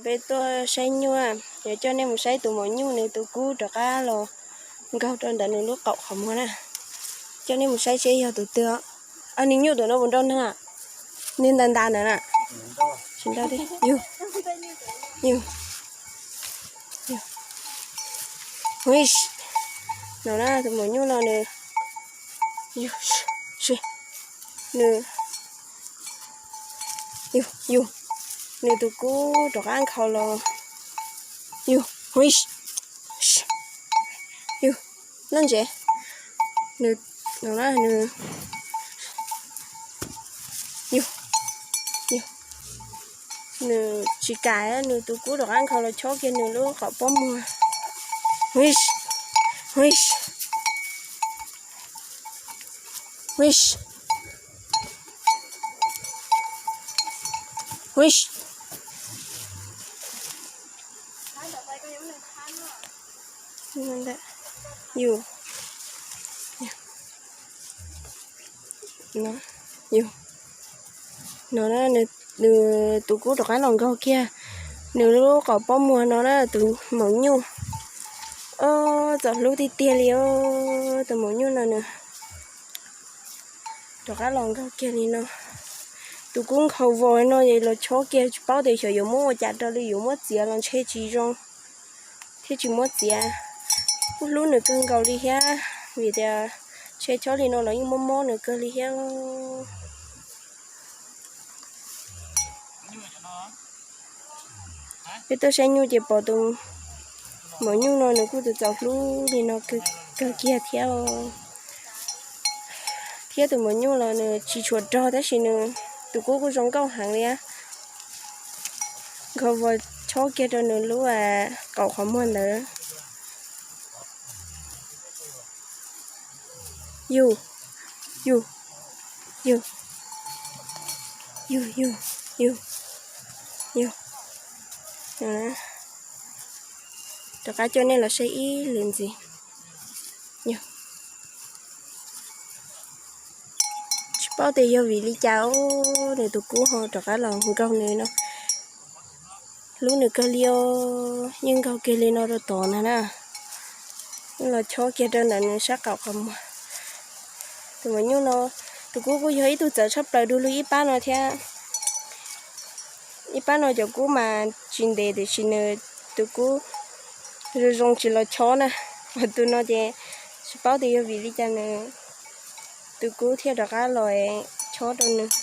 Peb tuaj saib nyuj, yuav coj nej mus saib tus maum nyuj nws tus kub rov qab los nkaug rau ntawm nws lub qaum qhov muag na. Coj nej mus saib seb yog tus twg. Nws nyuj tus no puas nrau neeg? Nws ntas ntas ntawd na. Tsis nrau, yug, yug, yug. No na, tus maum nyuj no nws, yug, nws, yug, yug, nws tus kub rov qab nkhaus los. Yug, yug, loj ntsev. Nws, no na, nws, yug, yug, nws tsis kam, nws tus kub rov qab nkhaus los chob kiag nws lub qaum pob muag. Yus, no, yus, no na, nws tus kub rov qab los nkaug kiag nws lub qaum pob muag no na, tus maum nyuj. Txaus hlub tiag tiag li os, tus maum nyuj no nws rov qab los nkaug kiag li no. Tus kub nkhaus vos no es los chob kiag tsis paub tias xyov yuav muab ua cas rau li, yuav muab txiav los ntshe tsis zoo thiab tsis muab txiav. Kuj hlub nws kawg nkaus li thiab, vim tias ntshe chob li no los yeej mob mob nws kawg li thiab. Peb tuaj saib nyuj ces pom tus maum nyuj no nws kuj txaus hlub li no kawg kiag thiab. Thiab tus maum nyuj los nws tsis tshua rog tab sis nws tus kub kuj zoo nkauj heev li. Nkhaus vos chob kiag rau nws lub qaum qhov muag ntawd. Yus, yus, yus, yus, yus, yus, yus. Rov qab coj nej los saib ib lwm ntxiv. Tsis paub tias yog vim li cas nws tus kub ho rov qab los nkaug nws no. Hlub nws kawg li os, yeej nkaug kiag li no rau tod ntag na. Los chob kiag rau ntawm nws sab qaum qhov muag. Tus maum nyuj no, tus kub kuj yog ib tug txawv tshaj plaws dua lug ib pab no thiab. Ib pab no cov kub mas tsis ntev tiam sis nws tus kub zoo zoo tsis los chob na. Ho tus no ces tsis paub tias yog vim li cas nws tus kub thiaj rov qab los chob rau nws.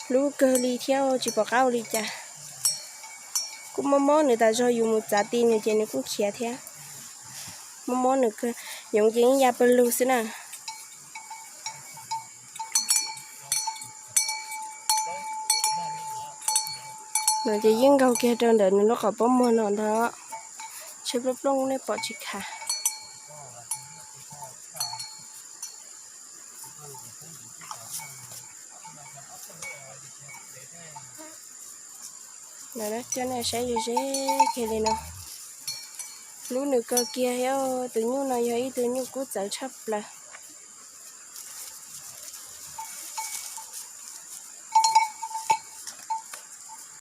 Hlub kawg li thiab tsis pom qab ua li cas. Kuj mob mob nws tas zog, yus mus txav ti nws ces nws kuj khiav thiab. Mob mob nws kawg, yoov ces yeej ya pawg lug xwb na. No ces yeej nkaug kiag rau ntawm nws lub qhov pob muag no ntag. Tsheb plooj plooj nej pom tsis khav. Coj nej saib ze ze kiag li no. Hlub nws kawg kiag thiab, tus nyuj no yog ib tug nyuj kub txawv tshaj plaws.